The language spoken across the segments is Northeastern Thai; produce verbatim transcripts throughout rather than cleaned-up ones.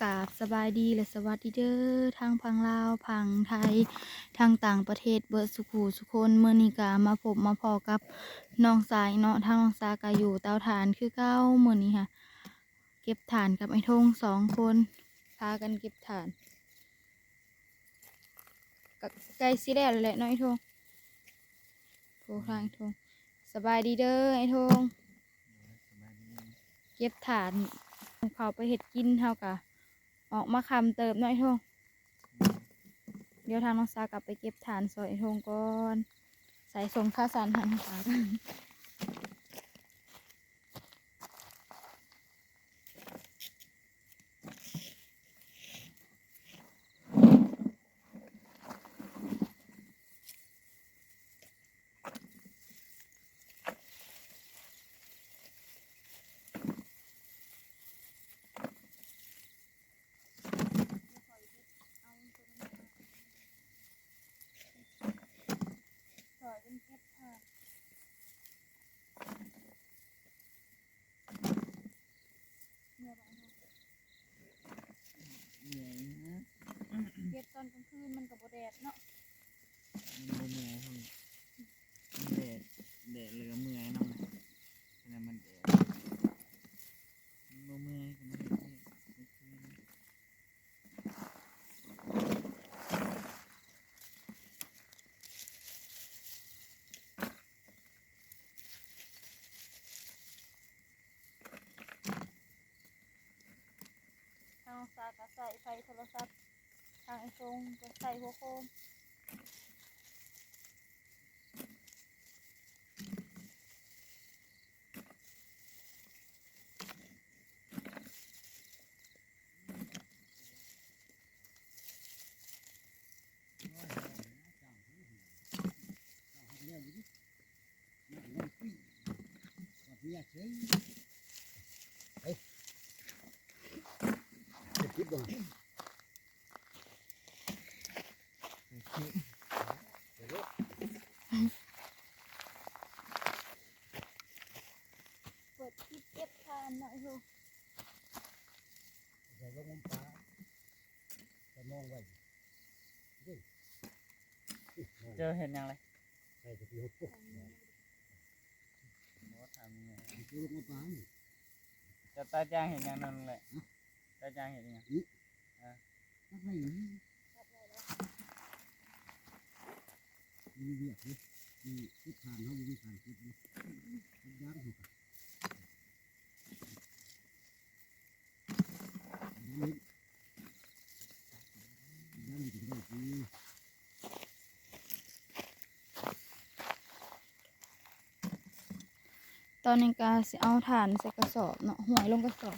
กราบสบายดีและสวัสดีเด้อ ทั้งฝั่งลาว ฝั่งไทย ทั้งต่างประเทศ เบิดสุขูสุคน มื้อนี้ก็มาพบมาพ้อกับน้องสาเนาะ ทางน้องสาก็อยู่เตาถ่านคือเก่า มื้อนี้ค่ะ เก็บถ่านกับไอ้ทงสองคน พากันเก็บถ่าน ก็ใกล้สิแล้วแหละเนาะไอ้ทง โทรทางไอ้ทง สบายดีเด้อไอ้ทง เก็บถ่าน เขาไปเฮ็ดกิน เฮาก็ออกมาค่ำเติบเนาะไอ้ทง เดี๋ยวทางน้องสากลับไปเก็บถ่านซอยไอ้ทงก่อน ใส่ส่งข้าวสารหันหากัน ซอยเป็นเก็บผัก เมื่อยบ่เนาะ เมื่อยนะ เก็บตอนกลางคืนมันก็บ่แดดเนาะ มันบ่เมื่อยครับ มันแดด แดดเลยก็เมื่อยนำนะ ขนาดมันแดด มันบ่เมื่อย ขนาดเฮ็ดเวียกกลางคืน ทางสาก็ใส่ไฟโทรศัพท์ ทางไอ้ทงก็ใส่หัวโคม เฮ้ย เก็บคลิปก่อน เดี๋ยวดู เปิดคลิปเก็บถ่านหน่อยเถอะ ใส่ลงน้ำปลา ใส่มองไว้ นี่ นี่มอง เจ้าเห็นหยังเลย ใส่กะทิหดปุ๊บ บ่ถามยังไง ใส่ลงน้ำปลา เจ้าตาจางเห็นหยังนั่นแหละ ฮะ ตาจางเห็นหยัง นี่ อ่ะ ตัดไว้อย่างนี้ มีเวียกนี่ มีทิศทางเขามีทางคิดนี่ มันยากอยู่ครับ ตอนนี้ก็สิเอาถ่านใส่กระสอบเนาะ ห้อยลงกระสอบ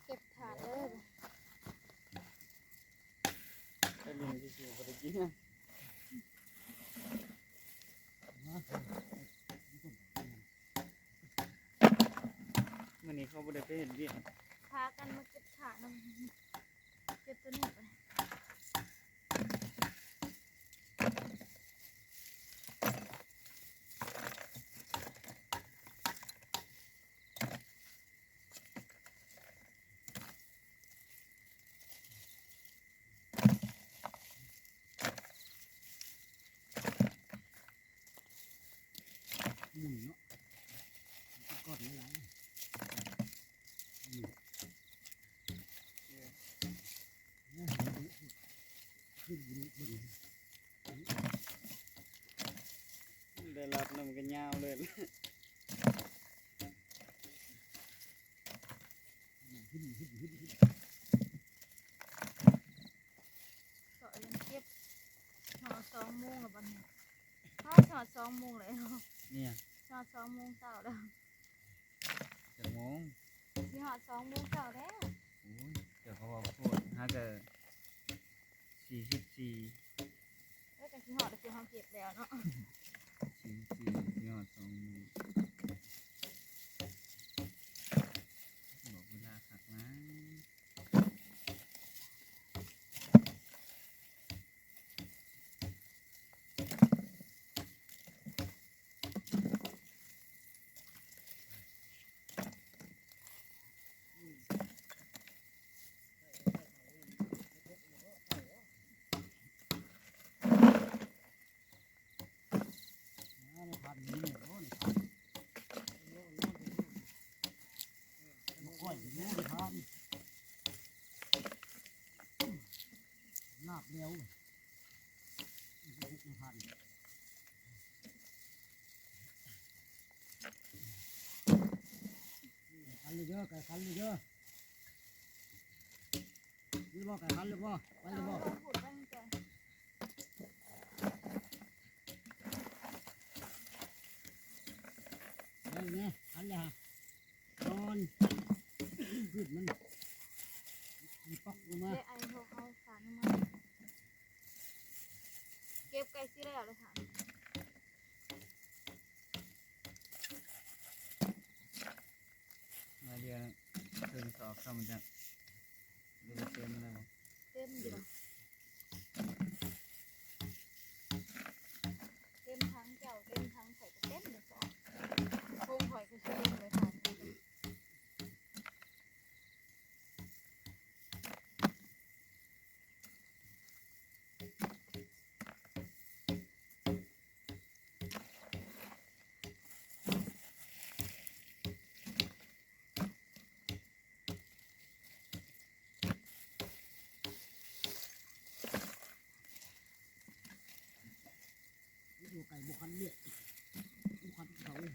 เก็บถ่านเลย ไปเล่นที่สูงบ่ได้กินนะ มื้อนี้เขาบ่ได้ไปเฮ็ดเวียก พากันมาเก็บถ่านนำ เก็บตัวนี้ไป เ ได้รับนำกันยาวเลย เสาะยังเก็บ หอดสองโมงแล้วบัดนี้ ฮอด ฮอดสองโมงแล้ว เนี่ย ฮอดสองโมงเช้าแล้ว จักโมง สิฮอดสองโมงเช้าแล้ว โอ้ย เจ้าก็เว้าโพด หาก็สี่สิบสี่ เอ้ย ก็สิฮอดแล้ว คือเฮาเก็บแล้วเนาะ สี่สิบสี่ สิฮอดสองโมง บอกเวลาคักหลาย ในพันนี่เนี่ย โอ้ ในพัน บ่ค่อยอยู่ในพัน ลาบแล้ว ในพัน คันเลยเด้อ ไก่คันเลยเด้อ นี่บ่ ไก่คันเลยบ่ ไปเลยบ่ เอาพูดไปตั้งแต่ แล้วเนี่ย คันเลยฮะ นอน พืชมัน มีป๊อกลงมา เดี๋ยวไอ้พวกเอาสารมา เก็บไก่สิแล้วเลยค่ะ มาเดียวเพิ่งสอบซ้ำจ้ะ เดี๋ยวเต็มแล้ว เต็มอยู่ เต็มถังเจ้า เต็มถังข่อยก็เต็มเลยสอง คงข่อยก็สิลงเลยค่ะ ตัวไก่บ่คันเนี่ย บ่คันเขา นี่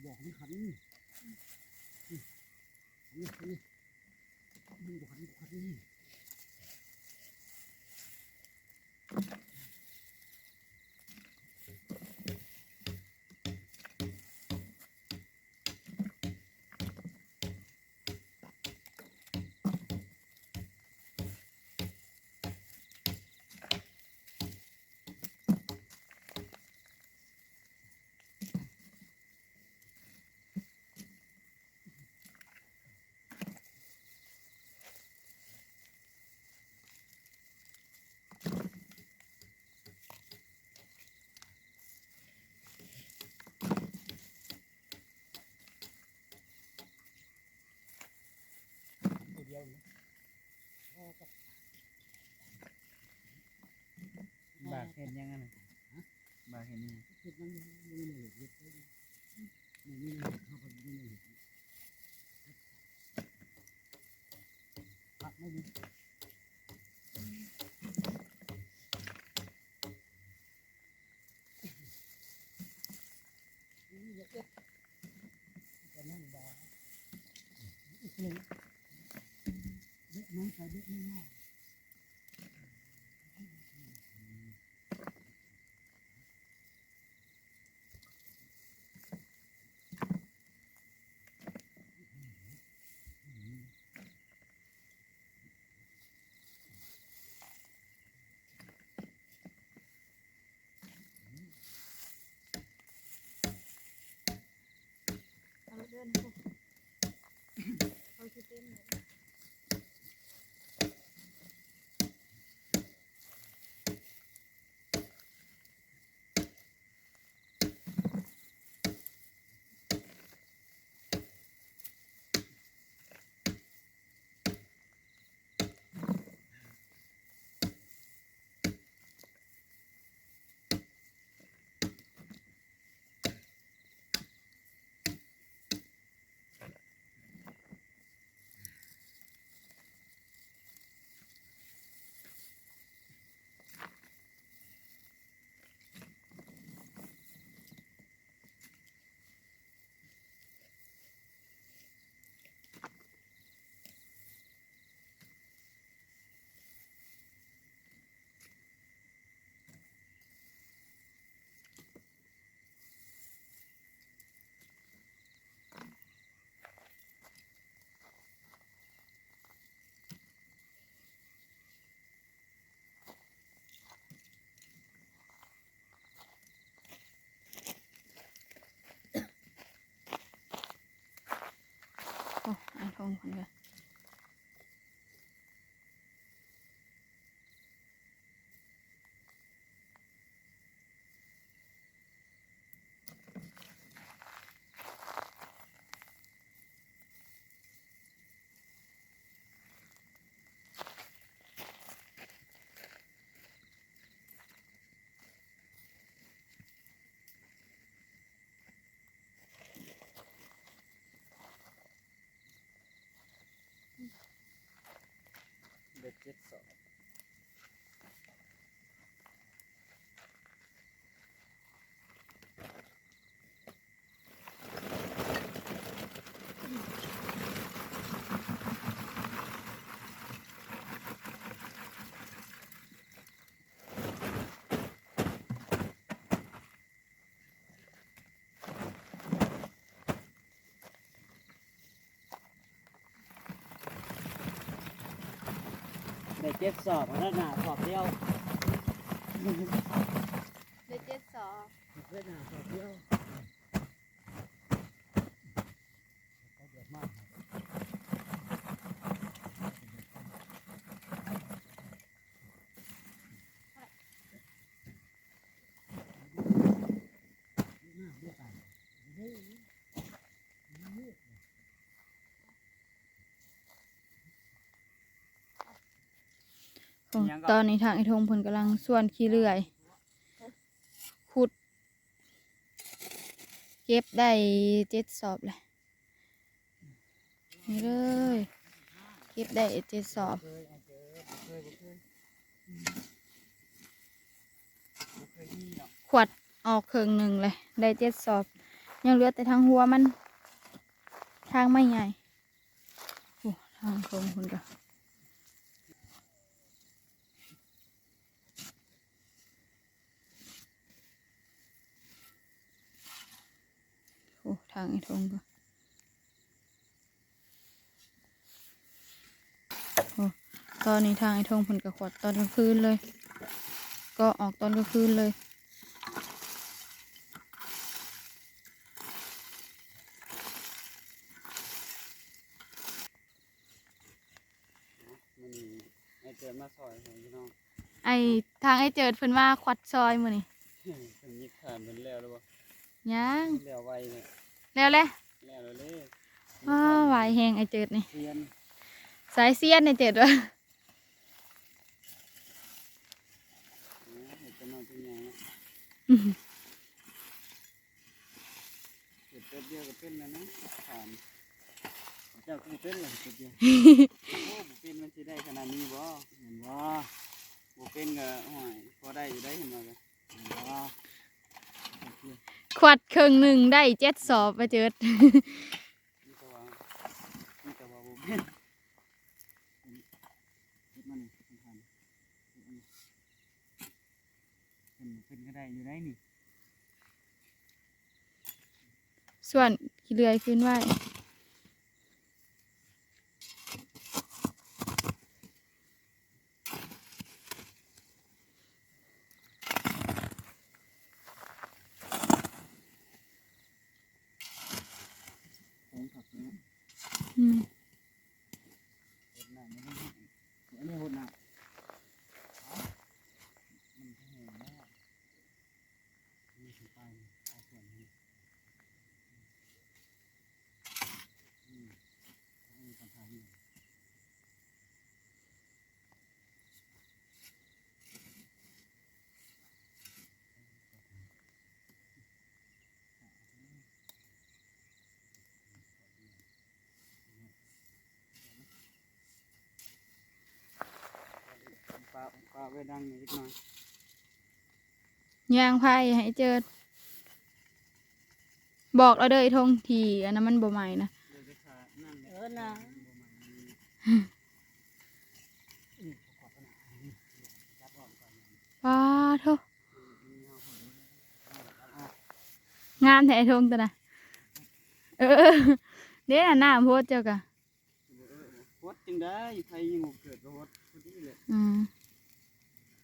บอกมันคัน นี่ นี่ นี่ มันบ่คัน บ่คัน นี่ ตัวเดียวนะ บากเห็นยังไงนะ ฮะ บากเห็นยังไง เห็นยังไง ไม่มีอะไรเห็นเลย ไม่มีอะไรเห็น เขาก็ไม่มีอะไรเห็น ผักไม่มี นี่จะเอ็ด จะนั่งด่า อีกหนึ่ง เด็กน้องใส่เด็กน้อยมาก เอาเดินนะ เขาสิเต้นเลย ของคนกัน เบ็ดเจ็ดสอง ได้เจ็ดสอบแล้วนะ สอบเดียว ได้เจ็ดสอบ ได้หนาสอบเดียว โอ้ อิหยังก็ ตอนนี้ทางไอ้ทงเพิ่นกำลังสวนขี้เลื่อย ขุด เก็บได้เจ็ดสอบเลย นี่เลย เก็บได้เจ็ดสอบ ขวดออกครึ่งหนึ่งเลย ได้เจ็ดสอบ ยังเหลือแต่ทางหัวมัน ทางไม่ใหญ่ โอ้ ทางตรงคนก็ โอ้ ทางไอ้ทงก็ โอ้ ตอนนี้ทางไอ้ทงเพิ่นก็ขวดตอนกลางคืนเลย ก็ออกตอนกลางคืนเลย มื้อนี้ไอ้เจิดมาซอยให้พี่น้อง ไอ้ทางไอ้เจิดเพิ่นมาขวัดซอยมื้อนี้ เพิ่นยิกฐานเพิ่นแล้วหรือบ่ ยัง แล้วไวเนี่ย แล้วแหละ แล้วเลย อ้า ไวแฮงไอ้เจิดนี่ เซียน สายเซียนไอ้เจิดวะ โอ้ เห็ดตัวน้อยตัวใหญ่เนาะ อืม เห็ดแป๊บเดียวก็เป็นแล้วนะ ถาม เจ้าคือเป็นเลยแป๊บเดียว โอ้ บ่เป็นมันสิได้ขนาดนี้บ่ เห็นบ่ บ่เป็นก็ โอ้ย พอได้อยู่ได้ เห็นบ่ เห็นบ่ ขวัดครึ่งหนึ่งได้เจ็ดสอบมาเจิด มีแต่ว่า มีแต่ว่าบ่เป็น เฮ็ดมานี่ เฮ็ดมานี่ เพิ่น เพิ่นก็ได้อยู่ได้นี่ ส่วนขี้เลื่อยคืนไว้ โค้งผักเนาะ อืม หดน้ำมันให้ อันนี้หดน้ำ มันจะแห้งแล้ว นี่คือปลายนี่ ปลายส่วนนี่ อืม นี่ปัญหาอยู่ ปลา ปลาไว้ดังนิดหน่อย ย่างไผ่ให้เจิด บอกเราเด้อไอ้ทงที่อันนั้นมันบ่ใหม่นะ เดี๋ยวไปขานั่นแหละ เออนะ บ่ใหม่ อืม ขอดขนาดนี้ จับออกก่อน ปาโธ่ งามแท้ไอ้ทงตัวน่ะ เออ เด้น่ะ น้ำโพดเจ้ากะ เออ เออ เออ หดจังได้ ไผยังบ่เกิดก็หด พอดีเลย อืม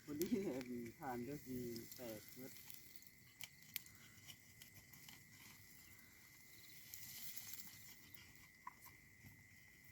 พอดีเลย ผ่านก็สิแตกหมด เ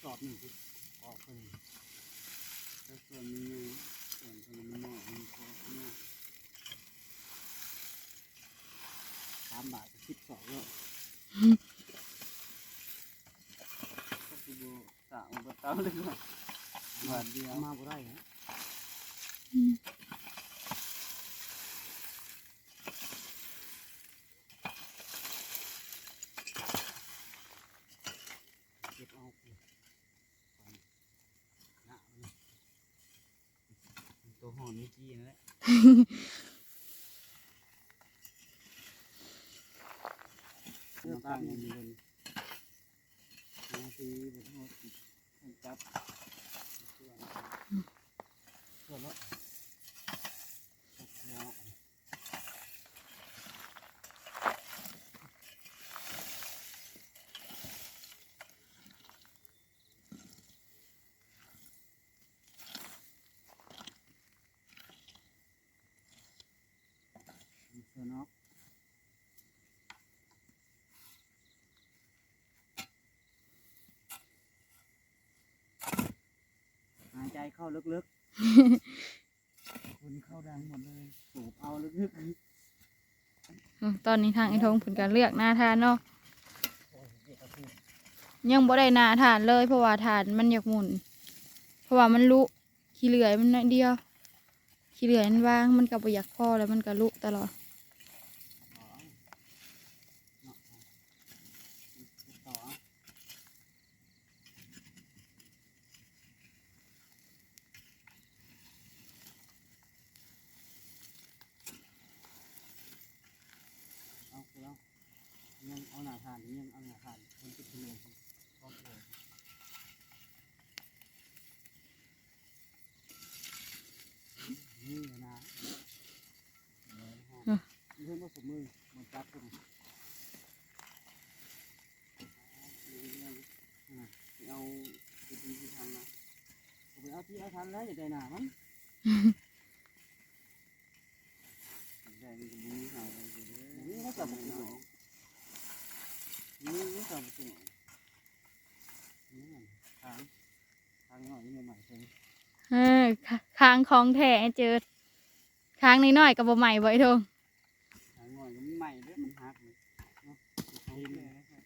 สอบหนึ่งสิ ออกไปเลย แล้วส่วนนี้ส่วนตัวนี้มันนอกมันก็นอก สามบาทสิบสองแล้ว ก็คือโบสามบาทเต้าเลยว่ะ บาทเดียว เอามาบ่ได้นะ อืม เก็บเอาก่อนนะ ตัวหอนเมื่อกี้นั่นแหละ เลือกตามนี้เลย มาทีเดียว จับ ส่วนแล้ว ส่วนออก หายใจเข้าลึกๆ คุณเข้าดังหมดเลย สูบเอาลึกๆ อืม ตอนนี้ทางไอ้ทงเพิ่นก็เลือกหน้าถ่านเนาะ ยังบ่ได้หน้าถ่านเลย เพราะว่าถ่านมันอยากหมุน เพราะว่ามันลุ ขี้เลื่อยมันน้อยเดียว ขี้เลื่อยมันบาง มันก็บ่อยากพอ แล้วมันก็ลุตลอด เอาไปแล้ว ยังเอาหน้าถ่าน ยังเอาหน้าถ่าน มันติดขี้เลื่อย โอเค นี่นะ เออ เพื่อนว่าสมมือมันจับขึ้น อ่า เอาไปที่ทางนะ เอาไปเอาที่เอาทันแล้ว อย่าได้หนามัน ได้มันจะมีหายไปเลย นี่เขาจับมันหน่อย นี่เขาจับมันหน่อย นี่ทาง ทางหน่อยนี่ใหม่ๆ เลย เออ ค- คางของแท้เจิด คางน้อยๆ ก็บ่ใหม่บ่ไอ้ทง ทางหน่อยก็มันใหม่เด้อ มันหักเลยเนาะ ของแท้นะครับ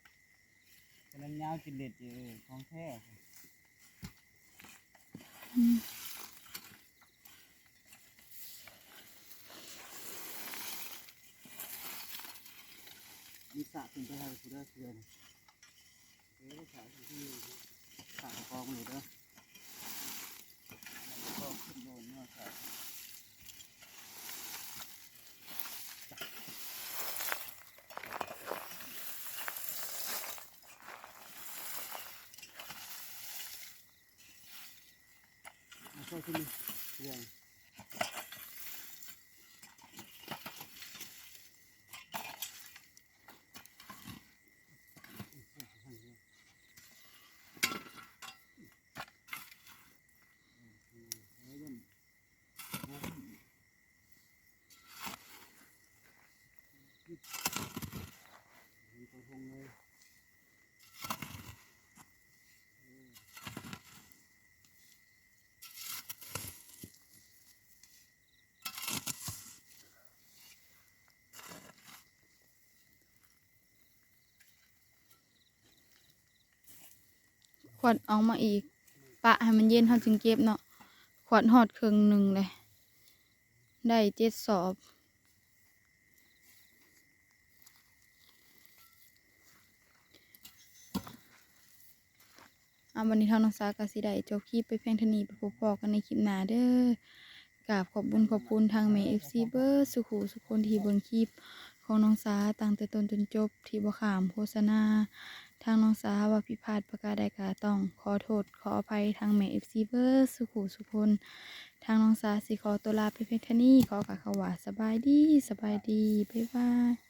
กำลังยาวจินเด็ดอยู่ เออ ของแท้ อืม มีสระขึ้นไปให้ผู้ได้เพื่อน เออ สระขึ้นที่นี่ สระกองอยู่เด้อ กองขึ้นโดนเนาะ สระ เอาเข้าที่นี่เพื่อน ขวัญออกมาอีก ปะให้มันเย็น เฮาจึงเก็บเนาะ ขวัญฮอดครึ่งหนึ่งเลย ได้เจ็ดสอบ อ่ะ วันนี้ทางน้องสาก็สิได้จบคลิปไปเพียงเท่านี้ ไปพบพ้อกันในคลิปหน้าเด้อ กราบขอบบุญขอบคุณทางแม่ เอฟซี เบิดสุขุสุคนที่เบิ่งคลิปของน้องสาตั้งแต่ต้นจนจบ ที่บ่ข้ามโฆษณา ทางน้องสาว่าผิดพลาดประการใดก็ต้องขอโทษขออภัยทางแม่ เอฟซี เบิดสุขุสุคน ทางน้องสาสิขอตัวลาไปเพียงเท่านี้ ขอกล่าวคำว่าสบายดี สบายดี บ๊ายบาย